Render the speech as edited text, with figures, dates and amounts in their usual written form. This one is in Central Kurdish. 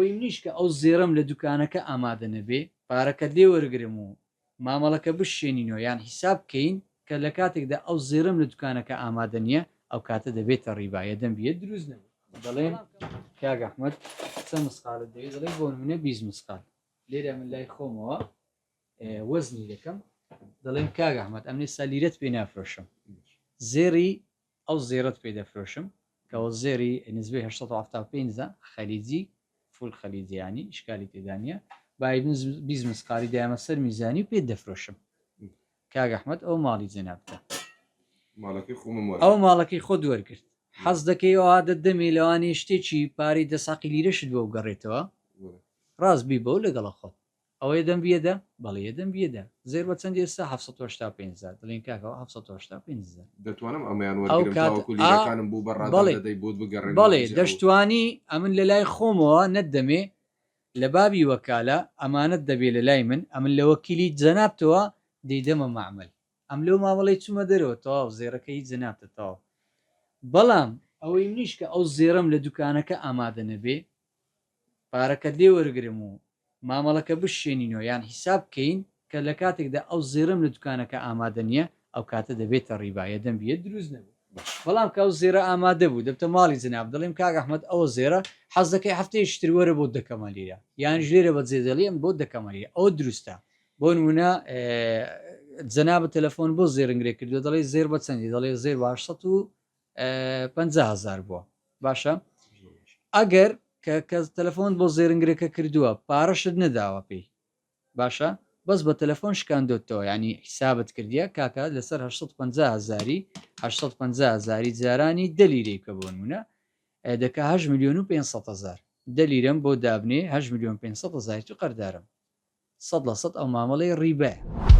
ئەوەی منیش کە ئەو زێڕەم لە دوکانەکە ئامادە نەبێ پارەکەت لێ وەرگرم و مامەڵەکە بشکێنینەوە یان حیساب بکەین کە لە کاتێکدا ئەو زێڕەم لە دوکانەکە ئامادە نییە ئەو کاتە دەبێتە ڕیبا یەدەم بیە دروست نەبوو. دەڵێم کاک ئەحمەد چەند مسقالت دەوێت دەڵێ بۆ نمونە 20 مسقال لێرە من لای خۆمەوە وەزنی دەکەم دەڵێم کاک ئەحمەد ئەمن ئێستا لیرەت پێ نافرۆشم زێڕی ئەو زێڕەت پێ دەفرۆشم کەەوە زێری نزبەی 1970 خەلیجی فول خەلیجیانی ئیشکالی تێدا نییە بای 20 مسقالی دایمە سەر میزانی و پێت دەفرۆشم کاک ئەحمەد ئەو ماڵی جەنابتە ماڵەکەی خۆمم ئەو ماڵەکەی خۆت وەرگرت حەز دەکەی ئەوها دەدەمێ لەوانەیە شتێکی پارەی دەساقی لیرەشت بۆ بگەڕێتەوە ڕاست بیبەوە لەگەڵە خۆت ئەوە یەدەم بیەدە؟ بەڵێ یەدەم بیەدە. زێر بە چەندی ئێستا؟ 785 هەزار. دەڵێن کاکە ئەوە 785 هەزار. دەتوانم ئەمەیان ئەو وەرگرم کات تاوەکو ئا لیرەکانم بۆ بە ڕادەم بەڵێ دەدەی بۆت بگەڕێنمەوە بەڵێ ئینجا ئەو دەشتوانی ئەمن لە لای خۆمەوە نەتدەمێ لە بابی وەکالە ئەمانەت دەبێ لە لای من ئەمن لە وەکیلی جەنابتەوە دەیدەمە مەعمەل ئەم لەو مامەڵەی چومە دەرەوە تەواو زێڕەکە هی جەنابتە تەواو بەڵام ئەوەی منیش کە ئەو زێڕەم لە دوکانەکە ئامادە نەبێ پارەکەت لێ وەرگرم و مامەڵەکە بشکێنینەوە یان حیساب بکەین کە لە کاتێکدا ئەو زێڕەم لە دوکانەکە ئامادە نییە ئەو کاتە دەبێتە ڕیبا یەدەم بیە دروست نەبوو بەڵام کە ئەو زێرە ئامادە بوو دەبتە ماڵی جناب دەڵێم کاک ئەحمەد ئەوە زێرە حەز دەکەی هەفتەیەکی تر وەرە بۆت دەکەمە لیرە یانیش لێرە بەجێ دەڵێم بۆت دەکەمە لیرە ئەوە دروستە بۆ نمونە جەنابت تەلەفۆن بۆ زێرنگرێ کردووە دەڵێ زێر بە چەندی دەڵێ زێر بە 850 هزار بووە باشە ئەگەر کە کەس تەلەفۆن بۆ زێرنگرەکە کردووە پارەشت نەداوە پێی باشە بەس بە تەلەفۆن شکاندۆتەوە ینی حیسابت کردیە کاکە لەسەر 850 هزاری 850 هزاری جارانی دە لیرەی کە بۆ نمونە دەکا 8 میلیۆن و 500 هزار دە لیرەم بۆ دابنێ 8 میلیۆن 500 هزاری تو قەردارم 100% ئەو مامەڵەی ڕیبایە.